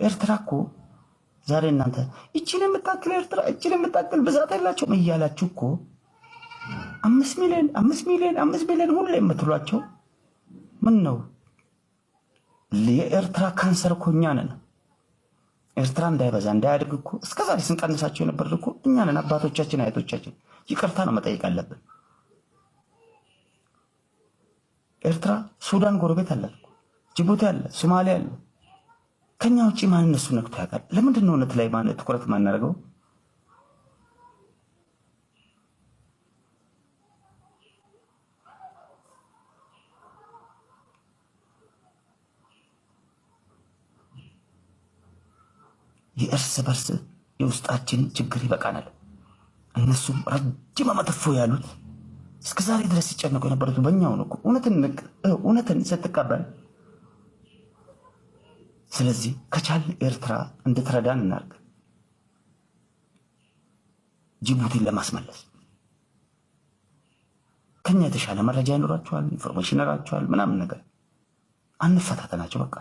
ኤርትራ እኮ ዛሬ እናንተ ይችን የምታክል ኤርትራ፣ ይችን የምታክል ብዛት የላቸውም እያላችሁ እኮ 5 ሚሊዮን፣ 5 ሚሊዮን፣ 5 ሚሊዮን ሁሌ የምትሏቸው ምን ነው? የኤርትራ ካንሰር እኮ እኛ ነን። ኤርትራ እንዳይበዛ እንዳያድግ እኮ እስከ ዛሬ ስንቀንሳቸው የነበር እኮ እኛ ነን፣ አባቶቻችን፣ አያቶቻችን። ይቅርታ ነው መጠየቅ አለብን። ኤርትራ ሱዳን ጎረቤት አላት እኮ፣ ጅቡቲ አለ፣ ሶማሊያ አለ። ከኛ ውጭ ማን እነሱ ነክቶ ያውቃል? ለምንድን ነው እውነት ላይ ትኩረት ማናደርገው? የእርስ በርስ የውስጣችን ችግር ይበቃናል። እነሱም ረጅም ዓመት እፎ ያሉት እስከ ዛሬ ድረስ ሲጨነቁ የነበሩት በእኛው ነው እኮ። እውነትን ስትቀበል፣ ስለዚህ ከቻል ኤርትራ እንድትረዳን እናድርግ፣ ጅቡቲን ለማስመለስ። ከኛ የተሻለ መረጃ ይኖራቸዋል፣ information ይኖራቸዋል፣ ምናምን ነገር። አንፈታተናቸው በቃ።